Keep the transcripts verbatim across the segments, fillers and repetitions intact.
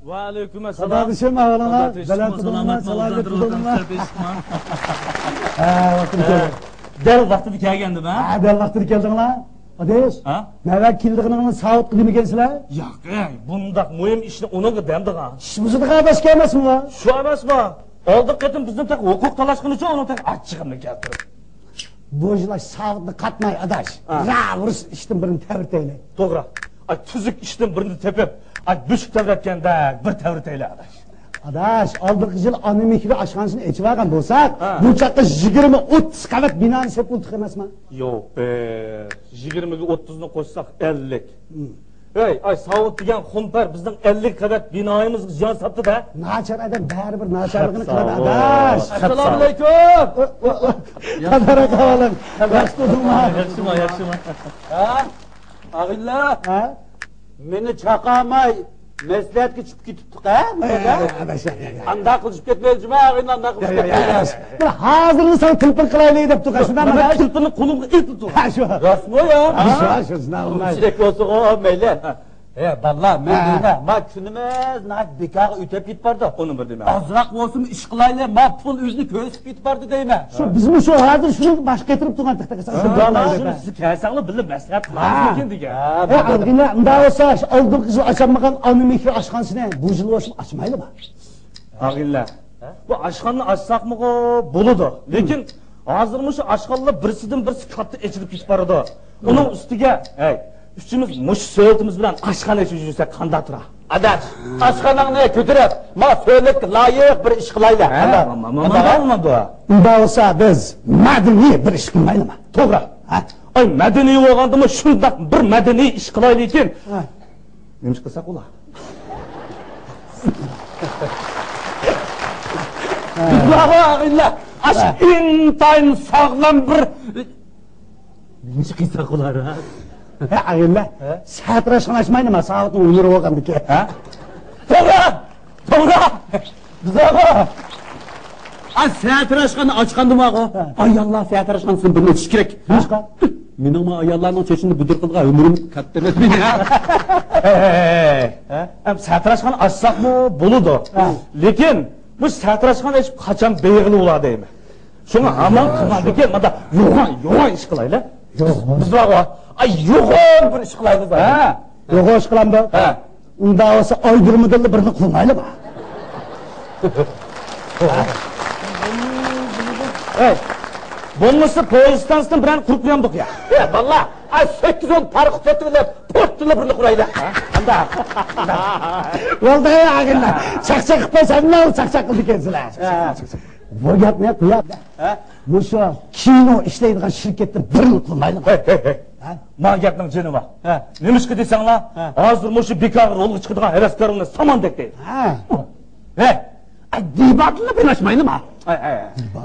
ۋەئەلەيكۇم ئەسسالام. قارداشىم، ئەھۋالىڭلار؟ بەلەت تۇردۇڭلار، سالامەت تۇردۇڭلار. ھە، ۋاقتىدا كەلدىڭ. ھە، دەل ۋاقتىدا كەلگەندىم، ھە؟ ھە، دەل ۋاقتىدا كەلدىڭلار. ئاداش، ھە؟ نەۋە كېلىدىغىنىڭنى ساۋۇتقا دېمىگەنسىلەر؟ ياق، ئەي، بۇنداق مۇھىم ئىشنى ئۇنىڭغا دەمدىغان. ئىش بۇزىدىغان ئاداش ئەمەسمۇ؟ شۇ ئەمەسمۇ؟ ئالدىنقى قېتىم بىزنى تېخى ھوقۇق تالاشقىنىچە ئۇنىڭ تېخى ئاچچىقىمنى كەلتۈرۈپ. بوژلاش ساۋۇتنى قاتماي، ئاداش. ھە. راۋۇرۇس ئىشتىن بىرنى تەۋرىتەيلى. توغرا. ئاي، تۈزۈك ئىشتىن بىرنى تېپىپ، ئاي، بۆشۈك تەۋرەتكەندەك بىر تەۋرىتەيلى، ئاداش. ئاداش، ئالدىنقى يىل ئانا مېھرى ئاشخانىسىنى ئېچىۋالغان بولساق، ھە، بۇ چاغقا يىگىرمە، ئوتتۇز قەۋەت بىنانى سېتىۋالدۇق ئەمەسمۇ؟ يوق، بىر يىگىرمىگە ئوتتۇزنى قوشساق، ئەللىك. ھە. ھەي، ئاي، ساۋۇت دېگەن خۇمپەر بىزنىڭ ئەللىك قەۋەت بىنايىمىزغا زىيان ساپتۇ-دە. ناچار ئادەم بەرىبىر ناچارلىقىنى قىلىدۇ، ئاداش. ئەسسالامۇئەلەيكۇم. قادار ئاكا، ئەھۋالىڭ؟ ياخشى تۇردۇڭما؟ ياخشىما، ياخشىما. ھە؟ ئاغىنىلەر. ھە؟ مېنى چاقاماي مەسلىھەتكە چۈشۈپ كېتىپتۇق، ھە؟ ئاداش، ئاداش. ئانداق قىلىشىپ كەتمەيلى جۇما، ئاغىنىلەر، ئانداق قىلىشىپ كەتمەيلى. بىر ھازىرلا ساڭا تېلېفون قىلايلى دەپتۇق، شۇنداقمۇ؟ مەن تېلېفوننى قولۇمغا ئېلىپ تۇرۇپ. ھە، شۇ. راستمۇ يا؟ ھە، شۇ، شۇ، شۇنداق. كېرەك بولسىغۇ، مەيلى. ھە، بالىلار، مەن دېمە، ما كۈنىمىز ناھايىتى بىكارغا ئۆتۈپ كېتىپ بارىدۇ. ئۇنى بىر دېمە. ئازراق بولسىمۇ ئىش قىلايلى، ما پۇل ئۆزىنى كۆرسىتىپ كېتىپ بارىدۇ دەيمەن. شۇ، بىزمۇ شۇ ھازىر شۇنى باش قېتىرىپ تۇرغان تېخى. شۇ، شۇ، سىز كەلسەڭلار بىللە مەسلىھەت قىلىمىزمىكىن دېگەن. ھە، ئالغىنە، ئۇنداق بولسا، شۇ ئالدىنقى يىل ئاچالمىغان ئانا مېھرى ئاشخانىسىنى بۇ يىل بولسىمۇ ئاچمايلىما؟ ئاغىنىلەر، بۇ ئاشخانىنى ئاچساقمۇ بولىدۇ. لېكىن ھازىرمۇ شۇ ئاشخانىلار بىرسىدىن بىرسى كاتتا ئېچىلىپ كېتىپ بارىدۇ. ئۇنىڭ ئۈستىگە، ھەي، ئۈچىمىز مۇشۇ سۆلىتىمىز بىلەن ئاشخانا ئېچىپ يۈرسەك قانداق تۇرا؟ ئاداش، ئاشخاناڭنى كۆتۈرۈپ، ما سۆلەتكە لايىق بىر ئىش قىلايلى. ھە، قانداق؟ ما-، ما-، ما-، ماندۇ. ئۇنداق بولسا بىز مەدەنىي بىر ئىش قىلمايلىما؟ توغرا. ھە؟ ئاي، مەدەنىي بولغاندىمۇ شۇنداق بىر مەدەنىي ئىش قىلايلىكىن. ھە. نېمە ئىش قىلساق بولا؟ بىز بارغۇ ئاغىنىلەر، ئاشۇ ئىنتايىن ساغلام بىر نېمە ئىش قىلساق بولا؟ ھە، ئاغىنىلەر، ھە؟ سەتراشخانا ئاچمايلىما، ساۋۇتنىڭ ھۈنىرى بولغاندىكىن. ھە؟ توغرا! توغرا! بىز بارغۇ. ئا، سەتراشخانا ئاچقاندىمۇ بارغۇ. ھە. ئاياللار سەتراشخانىسىنى بىرنى ئېچىش كېرەك. نېمىشقا؟ مېنىڭمۇ ئاياللارنىڭ چېچىنى بۈدۈر قىلىدىغان ھۆمۈرۈم كاتتا ئەمەس مېنىڭ. ھە؟ ھە؟ ئەم، سەتراشخانا ئاچساقمۇ بولىدۇ. ھە. لېكىن بۇ سەتراشخانا ئېچىپ قاچان بېيىغىلى بولا دەيمەن. شۇڭا ھامان قىلغاندىكىن مانا يوغان، يوغان ئىش قىلايلى. يوغان. بىز بارغۇ. ئاي، يوغان بىر ئىش قىلايلى. ھە. يوغان ئىش قىلامدۇ؟ ھە. ئۇنداق بولسا ئايدۇرمىدىنلا بىرنى قىلمايلىما؟ ھەي، بولمىسا پويىز ئىستانسىسىدىن بىرەرنى قۇرۇپ قويامدۇق يا. ھە، بالىلار، ئاي، سەككىز ئون پارخوت سېتىۋېلىپ، پورتتىنلا بىرنى قۇرايلى. ھە؟ ئانداق. بولدى، ئاغىنىلەر. چاقچاق قىلىپ قويساڭلار، چاقچاق قىلىدىكەنسىلەر. ھە. بۇ گەپنى قويۇڭ. ھە؟ مۇشۇ كىنو ئىشلەيدىغان شىركەتتىن بىرنى قىلمايلىما؟ ھەي، ھەي، ھەي. ھە؟ ما گەپنىڭ جېنى بار. ھە. نېمىشقا دېسەڭلار، ھە، ھازىر مۇشۇ بىكارغا رولغا چىقىدىغان ھەۋەسكارلارنى ساماندەك دەيدۇ. ھە. ھەي، ئەي، دىبادىنلا بىلەشمەيلىما؟ ھەي، ھەي، ھەي. دىبا؟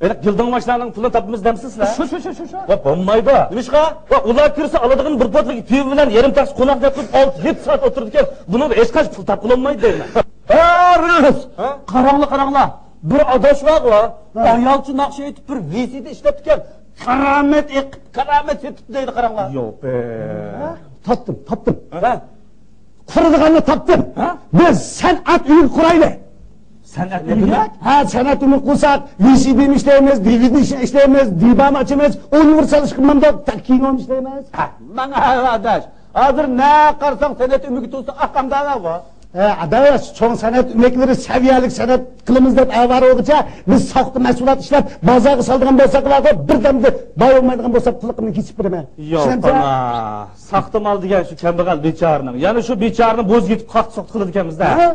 ھېلىقى گىلدىڭباشلارنىڭ پۇلىنى تاپىمىز دەمسىزلەر؟ شۇ، شۇ، شۇ، شۇ، شۇ. ۋە بولمايدۇ. نېمىشقا؟ ۋە ئۇلار كىرسە ئالىدىغان بىر پوتىلىك پىۋا بىلەن يېرىم تەخسە قوناق دەپ تۇرۇپ ئالتە، يەتتە سائەت ئولتۇرىدىكەن. بۇنىڭدا ھېچقاچان پۇل تاپقىلى بولمايدۇ دەيمەن. ھە، راست. ھە؟ قاراڭلار، قاراڭلار. بىر ئاداش بارغۇ. ھە. ئايالچە ناخشا ئېيتىپ، بىر ۋىسىدى ئىشلەپتىكەن. كارامەت ئېقىپ، كارامەت سېتىپتۇ دەيدۇ، قاراڭلار. يوق، ئە. ھە؟ تاپتىم، تاپتىم. ھە؟ قۇرىدىغاننى تاپتىم. ھە؟ بىز سەنئەت ئۆمىكى قۇرايلى. سەنئەت ئۆمىكى؟ ھە، سەنئەت ئۆمىكى قۇرساق، ۋىسىدىمۇ ئىشلەيمىز، دىۋىدى ئىشلەيمىز، دىبامۇ ئاچىمىز، ئۇنىۋېرسال ئىشقا مانداق كىنومۇ ئىشلەيمىز. ھە، ماڭا ئاداش. ھازىر نە قارىساڭ سەنئەت ئۆمىكى تۇرسا ئاقام داۋا بار. ھە، ئاداش، چوڭ سەنئەت ئۆمەكلىرى سەۋىيەلىك سەنئەت قىلىمىز دەپ ئاۋارە بولغۇچە، بىز ساختا مەھسۇلات ئىشلەپ، بازارغا سالىدىغان بولساق، بىردەمدە باي بولمايدىغان بولساق، قۇلىقىمنى كېسىپ بېرىمەن. يوق، چۈشىنەمسەن؟ ئانا، ساختا مال دېگەن شۇ كەمبەغەل بىچارىنىڭ. يەنە شۇ بىچارىنى بوز يېتىپ قاقتى-سوقتى قىلىدىكەنمىز-دە. ھە؟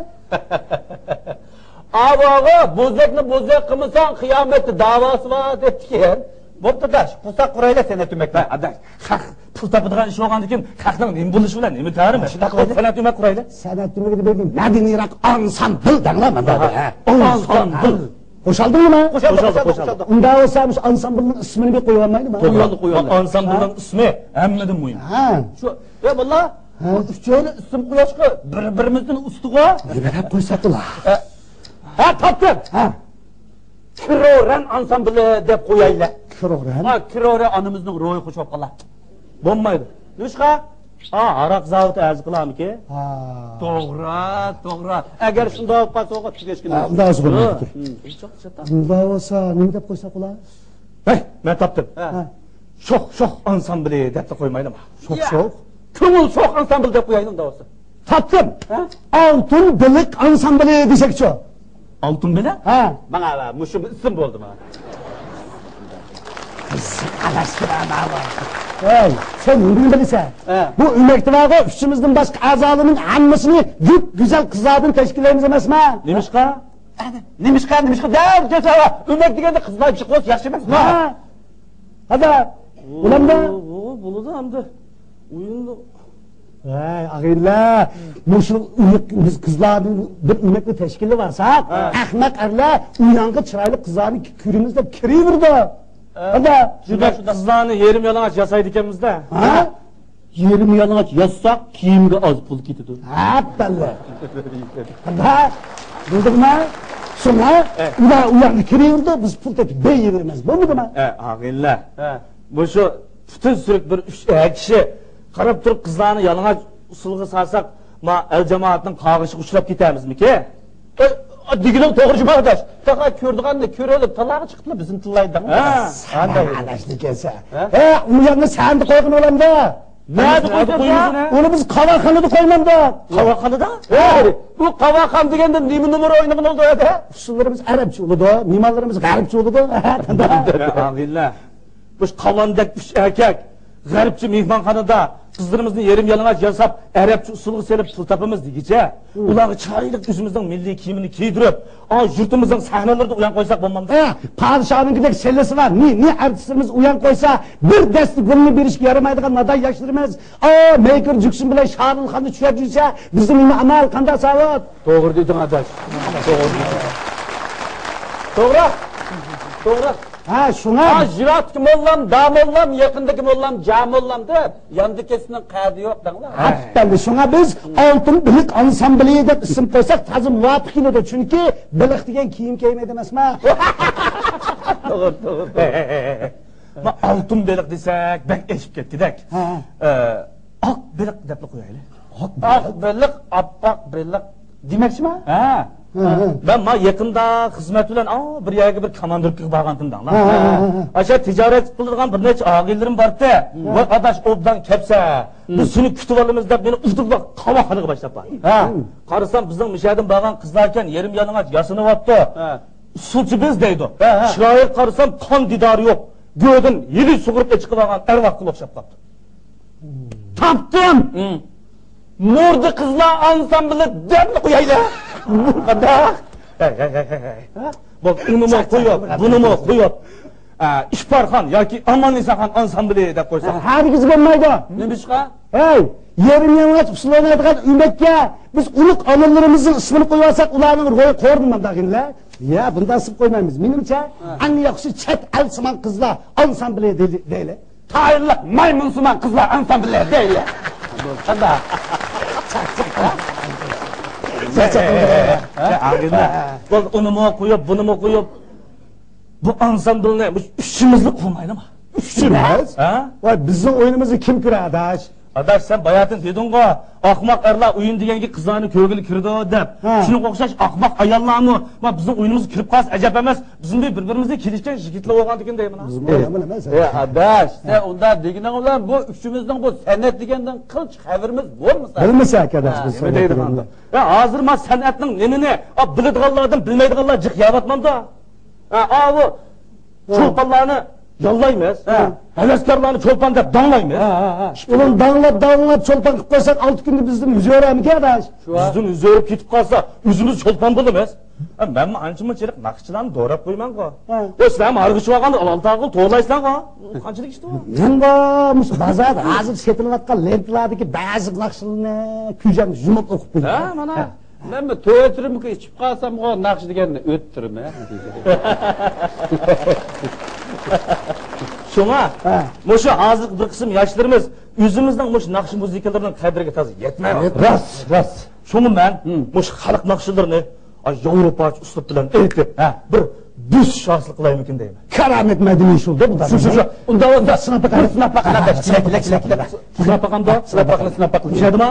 ئاۋاغا، بوزەكنى بوزەك قىلمىساڭ، قىيامەتتە داۋاسى بار دەپتىكەن. بوپتۇ، ئاداش، قۇرساق قۇرايلى سەنئەت ئۆمەك. ھە، ئاداش، خەق پۇل تاپىدىغان ئىش بولغاندىكىن، خەقنىڭ نېمە بولۇشى بىلەن نېمە تەرى؟ شۇنداق قىلايلى. سەنئەت ئۆمىكى دېمەك، مەدەنىيرەك ئانسامبىل دەڭلار مانا. ھە. ئانسامبىل. قوشالدىڭلارمۇ؟ قوشالدى، قوشالدى، قوشالدى. ئۇنداق بولسا، مۇشۇ ئانسامبىلنىڭ ئىسمىنى بىر قويۇۋالمايلىما؟ قويۇۋالدى، قويۇۋالدى. ئانسامبىلنىڭ ئىسمى ھەممىدىن مۇھىم. ھە. شۇ، ئە، بالىلار، ھە، بۇ ئۈچەيلەن ئىسىم قويۇشقا بىر-بىرىمىزدىن ئۇستىغۇ. نېمە دەپ قويساق بولا؟ ھە، ھە، تاپتىم. ھە. كىرورەن ئانسامبىلى دەپ قويايلى. كىرورەن؟ ھە، كىرورەن ئانىمىزنىڭ روھى خوش بولۇپ قالار. بولمايدۇ. نېمىشقا؟ ئا، ھاراق زاۋۇتى ئەرز قىلارمىكىن؟ ھا. توغرا، توغرا. ئەگەر شۇنداق بولۇپ قالسا، ئوغۇل تۈگەشكىنى ھە، ئۇنداق بولسا بولمايدىكەن. ھىم. ئۇنداق بولسا نېمە دەپ قويساق بولا؟ ھەي، مەن تاپتىم. ھە. شوخ شوخ ئانسامبىلى دەپلا قويمايلىما؟ شوخ يا. شوخ؟ كۆڭۈل شوخ ئانسامبىلى دەپ قويايلى ئۇنداق بولسا. تاپتىم. ھە؟ ئالتۇن بېلىق ئانسامبىلى دېسەكچۇ؟ ئالتۇن بېلىق؟ ھە. ماڭا مۇشۇ ئىسىم بولدى ماڭا. ئەي، سەن نېمىنى بىلىسەن؟ ھە. بۇ ئۆمەكتە بارغۇ، ئۈچىمىزدىن باشقا ئەزالارنىڭ ھەممىسىنى گۈپ گۈزەل قىزلاردىن تەشكىللەيمىز ئەمەسمۇ؟ نېمىشقا؟ نېمىشقا، نېمىشقا دەپ كەلسە، ئۆمەك دېگەندە قىزلار چىقىپ ياخشى ئەمەسمۇ؟ ھە. ھەدە، بولامدا؟ بولىدۇ ئەمدى. ئويۇندا. ھەي، ئاغىنىلەر، مۇشۇ ئۆمەك، بىز قىزلاردىن بىر ئۆمەكنى تەشكىللەپ ئالساق، ھە. ئەخمەق ئەرلەر ئۇيانغا چىرايلىق قىزلارنى كۆرىمىز دەپ كىرىۋېرىدۇ. ھە. ھەدە. شۇنداق، شۇنداق. قىزلارنى يېرىم يالىڭاچ ياسايدىكەنمىز-دە. ھە؟ يېرىم يالىڭاچ ياسىساق، كىيىمگە ئاز پۇل كېتىدۇ. ھەپتەللە. ھە؟ بىلدىڭمۇ؟ شۇڭا ئە. ئۇلار ئۇياققا كىرىۋېرىدۇ، بىز پۇل تېپىپ بېيىۋېرىمىز. بولمىدىما؟ ئە، ئاغىنىلەر. ھە. مۇشۇ پۈتۈن سۈرۈك بىر ئۈچ ئەر كىشى قاراپ تۇرۇپ قىزلارنى يالىڭاچ ئۇسسۇلغا سالساق، ما ئەل جامائەتنىڭ قاغىشىغا ئۇچراپ كېتەرمىزمىكىن؟ ئە، دېگىنىڭ توغرا جۇما ئاداش. تاقا كۆرىدىغاننى كۆرۈۋېلىپ، تالاغا چىقىپلا بىزنى تىللايدىغان. ھە. ئانداق ئاداشنى كەلسە. ھە؟ ئە، ئۇ يەرنى سەندە قويغىنى ئالامدا. نەدە قويساڭ؟ ئۇنى بىز قاۋاقخانىدا قويمامدا. قاۋاقخانىدا؟ ھە. بۇ قاۋاقخانا دېگەندە نېمە نومۇر ئوينىغىنى بولدى ئەدە؟ ئۇسسۇللىرىمىز ئەرەبچە بولىدۇ، مېھمانلىرىمىز غەربچە بولىدۇ. ئاغىنىلەر، مۇشۇ قاۋاندەك ئۈچ ئەركەك غەربچە مېھمانخانىدا قىزلىرىمىزنى يېرىم يالىڭاچ ياساپ، ئەرەبچە ئۇسسۇلغا سېلىپ پۇل تاپىمىز دېگۈچە، ئۇلارغا چىرايلىق ئۆزىمىزنىڭ مىللىي كىيىمىنى كىيدۈرۈپ، ئا، يۇرتىمىزنىڭ سەھنىلىرىدە ئويۇن قويساق بولمامدۇ؟ ھە، پادىشاھنىڭكىدەك سەللىسى بار، نى، نى ئارتىستلىرىمىز ئويۇن قويسا، بىر دەستە گۈلنى بېرىشكە يارىمايدىغان نادان ياشلىرىمىز، ئا، مەيكىر جۈكسىن بىلەن شارىلخاننى چۈشۈرۈپ يۈرسە، بىزدىن نېمە ئامال، قانداق ساۋۇت؟ توغرا دېدىڭ ئاداش. توغرا دېدىڭ. توغرا. توغرا. ھە، شۇڭا. ھە، يىراقتىكى موللام، داموللام، يېقىندىكى موللام، جاموللام دەپ، ياندىكىسىنىڭ قەدرى يوق دەڭلار. ھەپتەللى، شۇڭا بىز ئالتۇن بېلىق ئانسامبىلى دەپ ئىسىم قويساق تازا مۇۋاپىق كېلىدۇ، چۈنكى بېلىق دېگەن كىيىم كىيمەيدۇ ئەمەسمۇ؟ توغرا، توغرا، توغرا. ما ئالتۇن بېلىق دېسەك، بەك ئېشىپ كەتكۈدەك. ھە. ئە، ئاق بېلىق دەپلا قويايلى. ئاق بېلىق، ئاپئاق بېلىق دېمەكچىما؟ ھە. ھە، ھە. مەن ما يېقىندا خىزمەت بىلەن، ئا، بىر يەرگە بىر كاماندىركىغا بارغانتىم دەڭلار. ھە، ھە، ھە، ھە. ئاشۇ تىجارەت قىلىدىغان بىر نەچچە ئاغىنىلىرىم بارتى. ھە. ۋاي ئاداش، ئوبدان كەپسە، بىز سېنى كۈتۈۋالىمىز دەپ مېنى ئۇدۇقلا قاۋاقخانىغا باشلاپ باردى. ھە. قارىسام، بىزنىڭ مىشەدىن بارغان قىزلاركەن، يېرىم يالىڭاچ ياسىنىۋاپتۇ. ھە. ئۇسسۇلچى بىز دەيدۇ. ھە، ھە. چىرايىغا قارىسام، قان دىدارى يوق. گۆدىن يىلى سۇغۇرۇپ ئېچىقىۋالغان ئەرۋاھقا ئوخشاپ قاپتۇ. تاپتىم! ھىم. موردا قىزلار ئانسامبىلى دەپلا قويايلى. قانداق؟ ھەي، ھەي، ھەي، ھەي، ھەي. ھە؟ بولدى، ئۇنىمۇ قويۇپ، بۇنىمۇ قويۇپ. ئە، ئىپارخان ياكى ئاماننىساخان ئانسامبىلى دەپ قويساق. ھە، ھەرگىز بولمايدۇ. نېمىشقا؟ ھەي، يېرىم يالىڭاچ ئۇسسۇل ئوينايدىغان ئۆمەككە بىز ئۇلۇغ ئانىلىرىمىزنىڭ ئىسمىنى قويۇۋالساق، ئۇلارنىڭ روھى قورۇنمامدۇ ئاغىنىلەر؟ يا، بۇنداق ئىسىم قويمايمىز. مېنىڭچە، ھە. ئەڭ ياخشى چەت ئەل سىمان قىزلار ئانسامبىلى دەيلى، دەيلى. تايىنلىق مايمۇنسىمان قىزلار ئانسامبىلى دەيلى. قانداق؟ ھە، ئاغىنە. بولدى، ئۇنىمۇ قويۇپ، بۇنىمۇ قويۇپ. بۇ ئانسامبىلنى مۇشۇ ئۈچىمىزلا قۇرمايلىما؟ ئۈچىمىز؟ ھە؟ ۋاي، بىزنىڭ ئويۇنىمىزنى كىم كۆرە، ئاداش؟ ئاداش، سەن باياتىن دېدىڭغۇ، ئاخماق ئەرلەر ئويۇن دېگەنگە قىزلارنى كۆرگىلى كىرىدۇ دەپ. ھە. شۇنىڭغا ئوخشاش ئاخماق ئاياللارمۇ، ما، بىزنىڭ ئويۇنىمىزغا كىرىپ قالسا ئەجەب ئەمەس. بىزمۇ بىر-بىرىمىزگە كېلىشكەن يىگىتلەر بولغاندىكىن دەيمەن. بىزمۇ ئويۇن ئەمەس. ئە، ئاداش، سەن ئۇنداق دېگىنىڭ بىلەن بۇ ئۈچىمىزنىڭ بۇ سەنئەت دېگەندىن قىلچە خەۋىرىمىز بولمىسا. بىلمىسەك، ئاداش، ھە. بىز نېمە سەنئەت دەيدىغاندۇ؟ دېگەندە. يا، ھازىر ما سەنئەتنىڭ نېمىنى، ئا، بىلىدىغانلاردىن بىلمەيدىغانلار جىق يەۋاتمامدۇ؟ ھە، ئاۋۇ چولپانلارنى ياللايمىز. ھە. ھەۋەسكارلارنى چولپان دەپ داڭلايمىز. ھە، ھە، ھە. ئۇلارنى داڭلاپ، داڭلاپ چولپان قىلىپ قويساق، ئالتە كۈندە بىزدىن يۈز يۈرەرمىكىن، ئاداش؟ شۇ. بىزدىن يۈز يۈرۈپ كېتىپ قالسا، ئۆزىمىز چولپان بولىمىز. ھە، مەنمۇ ئانچە-مۇنچە ناخشىچىلارنى دوراپ قويمانغۇ. ھە. ۋاي، سىلەرمۇ ھارغا چۈشۈۋالغاندا ئالتە ئاغىل توۋلايسىلەرغۇ. قانچىلىك ئىشتۇ؟ مەنغۇ مۇشۇ بازاردا ھازىر سېتىلىۋاتقان لېنتىلاردىكى بەزى ناخشىلارنى كۆزۈمنى يۇمۇپ ئوقۇپ بىلىمەن. ھە، مانا. ھە. مەنمۇ تۆت رىمكا ئىچىپ قالسامغۇ ناخشا دېگەننى ئۆتتۈرىمەن. شۇڭا، ھە. مۇشۇ ھازىرقى بىر قىسىم ياشلىرىمىز ئۆزىمىزنىڭ مۇشۇ ناخشا مۇزىكىلىرىنىڭ قەدرىگە تازا يەتمەيۋاتىدۇ. راست، راست. شۇڭا مەن مۇشۇ خەلق ناخشىلىرىنى، ئاي، ياۋروپاچە ئۇسلۇب بىلەن ئېيتىپ، ھە. بىر بۆسۈش ھاسىل قىلايمىكىن دەيمەن. كارامەت مەدەنىي ئۇسۇلدا بۇ. شۇ، شۇ، شۇ. ئۇنداق، ئۇنداق. سىناپ باقايلى. سىناپ باقايلى. سىناپ باقايلى. سىناپ باقايلى. سىناپ باقايلى. سىناپ باقايلى. سىناپ باقايلى. چۈشەندىڭمۇ؟